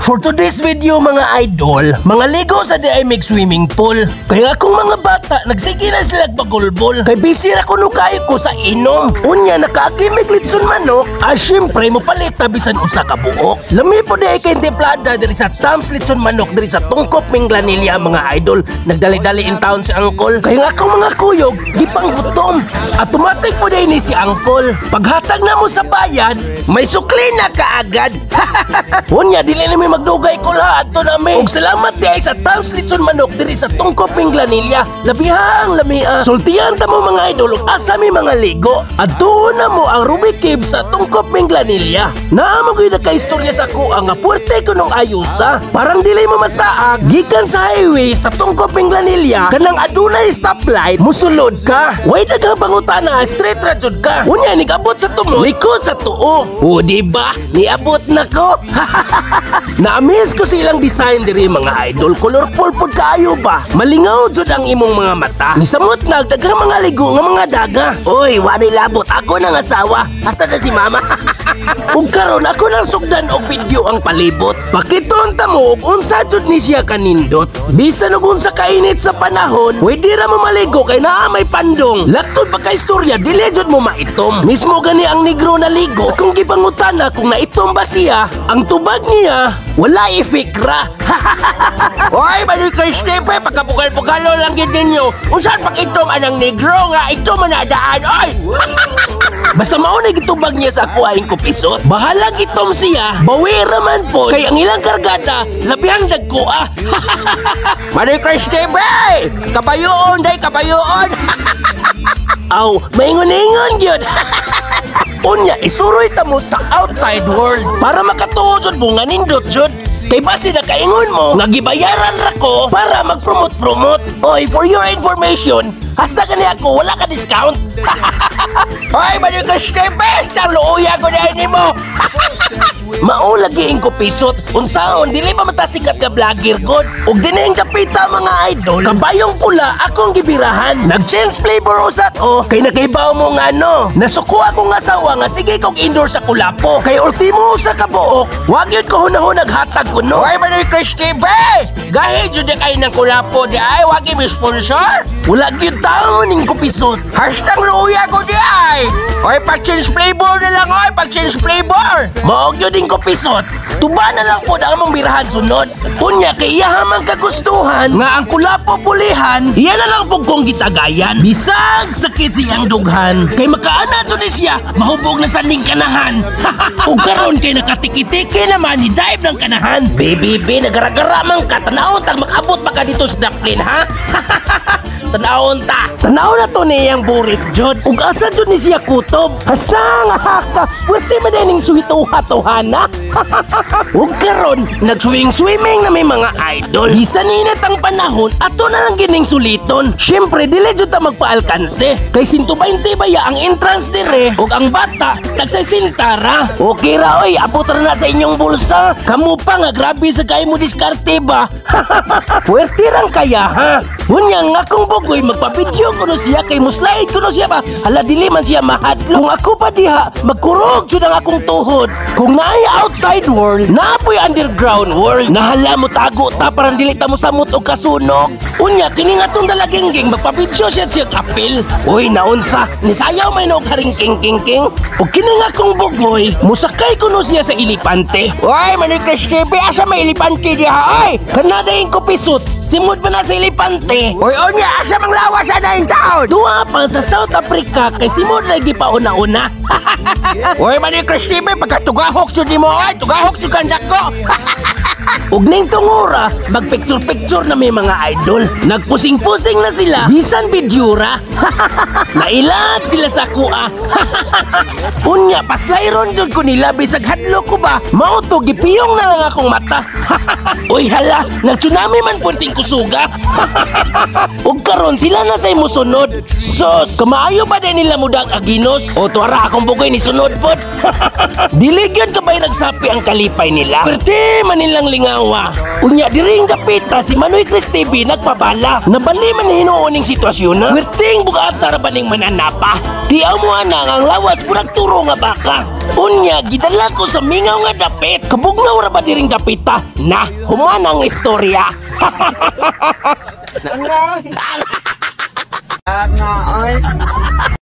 For today's video, mga idol, mga ligo sa diay mig swimming pool. Kaya akong mga bata, nagsige na sila bagulbol. Kay busy ra kuno kaayo ko sa inom. Unya nakaagi mig litson manok, ah syempre mo palit ta bisan usa ka buok. Lami po diay kay templada diri sa Tams Litson Manok diri sa Tungkop, Minglanilla, mga idol. Nagdali-dali in town si Uncle. Kaya nga akong mga kuyog, di pang gutom. Automatic po diay ni si Uncle. Paghatag na mo sa bayad, may sukli na kaagad. Unya, dili na mi magdugay kol ha, adto nami. Ug salamat diay sa Tams Litson Manok diri sa Tungkop, Minglanilla. Labihang lamia. Sultian ta mo, mga idol, ug asa mi mga ligo. Adto na mo ang Ruby Cave sa Tungkop, Minglanilla. Naa mo gyud nakaistorya sa ako ang nga puwerte ko nung ayusa. Parang dili mo masaag, gikan sa highway sa Tungkop, Minglanilla, kanang adunay stoplight, musulod ka. Way daghang pangutana, straight ra jud ka. Unya nigabot sa tumo, likod sa tuo. O di ba? Niabot na ko. Na-amaze ko sa ilang design diri, mga idol. Colorful pod kaayo ba? Malingaw jud ang imong mga mata. Nisamot na daghang mga ligo nga mga daga. Oy, wani labot ako nang asawa. Hasta na si mama. Ug karon ako nang sugdan og video ang palibot. Pakiton ta mo og unsa jud ni siya kanindot. Bisan og unsa kainit sa panahon, pwede ra mo maligo kay naa may pandong. Laktod pa ka istorya, dili jud mo maitom. Mismo gani ang negro na ligo. Kung gipangutana kung naitom ba siya, ang tubag niya, wala effect ra. Hoy, Manoy Christopher, pagkapugal-pugalo lang gid ninyo. Unsan pag itom anang negro nga ito manadaan, oy? Basta mao na gitubag niya sa ako aing kupisot. Bahalag itom siya, bawi raman po. Kay ang ilang kargada, labihang dagko ah. Manoy Christopher, kabayoon day, kabayoon. Aw, maingon-ingon gyud. Unya, isuroy ta mo sa outside world para makatuo jud mo nga nindot jud. Kay basi nakaingon mo nga gibayaran ra ko para mag-promote-promote. Oy, for your information, hasta kani ako wala ka discount. Hoy, Manoy Christopher, sa luoya ko na nimo. Mao lagi ing kupisot. Unsaon dili pa matasikat ka vlogger god. Ug dinhi ang kapita, mga idol. Kabayong pula akong gibirahan. Nag-change flavor usat o kay nakaibaw mo nga ano. Nasuko akong asawa nga sige kog endorse sa kulapo. Kay ultimo sa kabuok, wag yun ko hunahon naghatag kuno. Hoy, Manoy Christopher, gahi jud kay ng kulapo di ay, wagi mi sponsor. Wala gyud tao ning kupisot. #luoya ko di ay. Hoy, pag-change flavor na lang, oy, pag-change flavor. Mao gyud ing kupisot. Tuba na lang po ang among birahan sunod. Unya kay iya man kagustuhan nga ang kulapo pulihan, iya na lang pug kong gitagayan. Bisag sakit siyang dughan, kay makaana to ni siya, mahubog na sa ning kanahan. Ug karon kay nakatiki-tiki naman ni dive ng kanahan. Baby, be, nagaragara man ka, tanawon tag makabot pa ka dito sa ducklin, ha? Tanawon ta. Tanaw na to niyang burit jud. Ug asa jud ni siya kutob? Asa nga haka. Pwerte man ning suwituha-tuhana. Ug karon nag-swing-swimming na may mga idol. Bisan init ang panahon, ato na lang gining suliton. Syempre dili jud ta magpaalkanse. Kay 120 baya ang entrance dire ug ang bata tag 60 ra. Okay ra oy, abot ra na sa inyong bulsa. Kamu pa nga grabe sa kay mo diskarte ba? Puwerte rang kaya ha. Unya nga akong bugoy magpa-video kuno siya kay muslide kuno siya ba. Hala, dili man siya mahadlok. Kung ako pa diha, magkurog jud ang akong tuhod. Kung naay outside world, naa poy underground world. Nahala mo tago ta parang dili ta mo samot og kasunog. Unya kini nga tong dalagingging magpa-video siya siya apil. Uy, naunsa nisayaw may nog haring king king king. Ug kini nga akong bugoy, musakay kuno siya sa ilipante. Hoy, Manoy Christopher, asa may ilipante diha, oy? Kanada yung kupisot, simod man na sa ilipante. Hoy, unya, asa mang lawas ana in town? Duha pa sa South Africa kay simod lagi pa una-una. Hoy, Manoy Christopher, pagkatugahok jud nimo, oy, tugahok jud kang dako. Ug ning tungura, magpicture-picture na may mga idol. Nagpusing-pusing na sila, bisan bidyura. Nailat sila sa kuha. Unya, paslayron jud ko nila bisag hadlok ko ba. Mao to gipiyong na lang akong mata. Uy hala, nagtsunami man punting kusuga. Ug karon sila na say musunod. Sos, kamaayo ba din nila mudag aginos? O tuara akong bugoy ni sunod pod. Dili gyud ka bay nagsapi ang kalipay nila. Perte man nilang kalingawa. Unya diring dapita si Manoy Chris TV nagpabala. Nabali man hinuon ning sitwasyon na. Werting bugata ra ba ning mananapa? Tiaw mo ana ang lawas murag turo nga baka. Unya gidala ko sa mingaw nga dapit. Kabugnaw ra ba diring dapita? Na, human ang istorya. Nga, ay.